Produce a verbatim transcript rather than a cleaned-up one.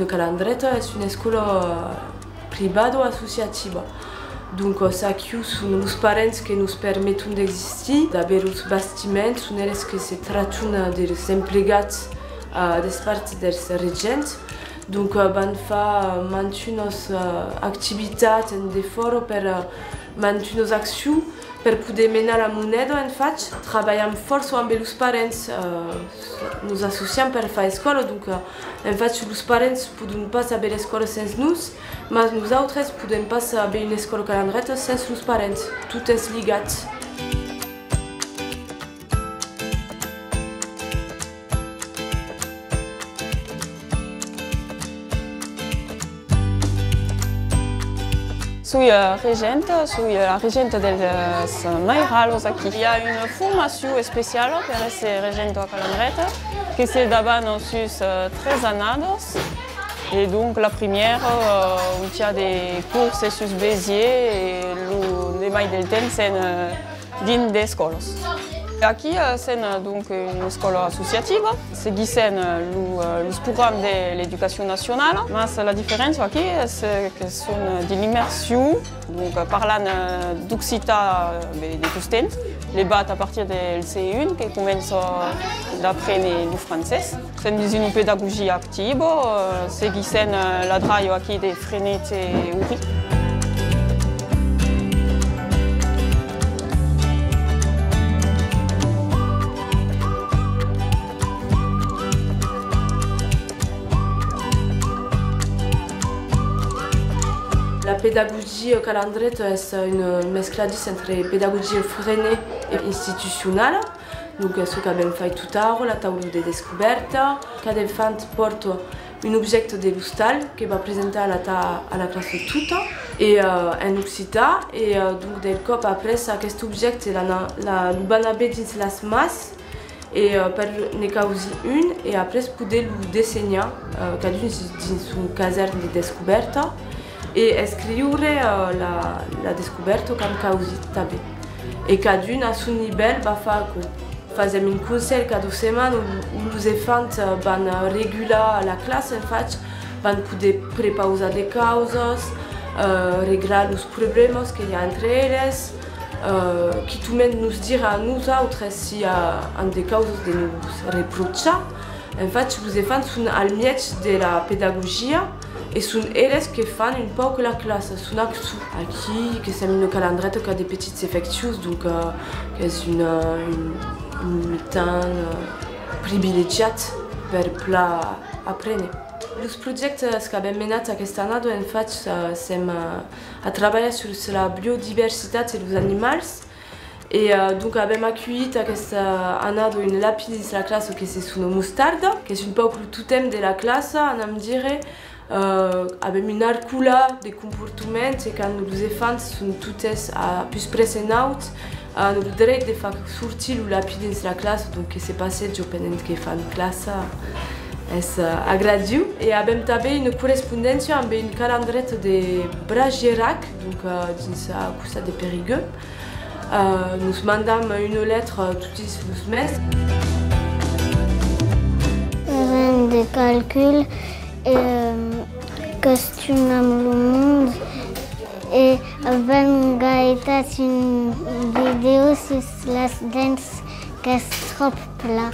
Calandreta es una escòla privada o associativa. Donc, eh, çaquiu son los parents que nos permeton d'existir, d'aver los bastiments, son eles que se trachon, eh, dels emplegats, eh, despart dels regents. Donc, eh, van far mantunas, eh, activitats en defòra per, eh, mantunas accions per poder menar la moneda, en fach, trabalham fòrça amb los parents, eh, nos associam per far escòla, donc, eh, en fach, los parents pòdon pas aver l'escòla sens nos, mas nosautres podèm pas aver una escòla Calandreta sens los parents, tot es ligat. Soi, eh, regenta, soi, eh, la regenta dels mairalas aquí. I a una formacion especiala per èsser regenta a Calandreta, que se dabana sus, eh, tres annadas, e donc la primièra, eh, ont i a de corses sus Besièrs, e lo demai del temps sèm, eh, dins d'escòlas. Aquí, eh, sèm, eh, donc, una escòla associativa. Seguissèm, eh, lo, eh, los programas de l'Educacion Nacionala, mas la diferéncia aquí es, eh, que son, eh, de l'immersion, donc, eh, parlan, eh, d'occitan, eh, de, de tostemps. Levat a partir del C un que comença d'aprene lo francés. Sèm dins una pedagogia activa, eh, seguissèm, eh, la dralha aquí de Frenette e Orí. La pedagogia Calandreta es un mescladís entre pedagogia Freinet e institucionala. Donc, es çò qu'avèm fait tot ara, la taula de descobèrta. Cada enfant pòrta un objècte de l'ostal que va presentar a la ta-, a la classa tota, e, eh, en occitan, e, eh, donc, del còp après, aqueste objècte, la, la, lo van aver dins las mans, e, eh, per ne causir un, e après poder lo dessenhar, eh, cadun dins, dins son casèrn de descobèrta, e escriure, eh, la, la descobèrta qu'an causit tanben. E cadun a son nivèl va far aquò. Fasèm un conselh cada setmana ont, ont los enfants, eh, van regular la classa, en fach, van poder prepausar de causas, eh, reglar los problèmas que i a entre eles, eh, quitament nos dire a nosautres si, eh, an de causas de nos reprochar. En fach, los enfants son al mièg de la pedagogia e son eles que fan un pauc la classa, son actors. Aquí, que sèm una Calandreta qu'a de petits efectius, donc, eh, qu'es un, un, un mitan, eh, privilegiat per plan aprene. Los projèctes qu'avèm menats aquesta annada, en fach, eh, sèm, eh, a trabalhar sus la biodiversitat e los animals. E, eh, donc, avèm aculhit aquesta annada un lapin dins la classa que se sona Mostarda, qu'es un pauc lo totèm de la classa, anam dire. Eh, avèm un arcolan de comportament, e quand los enfants son totes a pus près en naut, an lo dreit de far sortir lo lapin dins la classa, donc que se passeja pendent que fan classa, es, eh, agradiu. E avèm tanben una correspondéncia amb un Calandreta de Bragerac, donc, eh, dins, a costat de Perigueux. Eh, nos mandam una letra totis los mes. Fasèm de calcul e, eh, questionam lo mond e avèm gaitat un vidèo sus las dents qu'es tròp plan.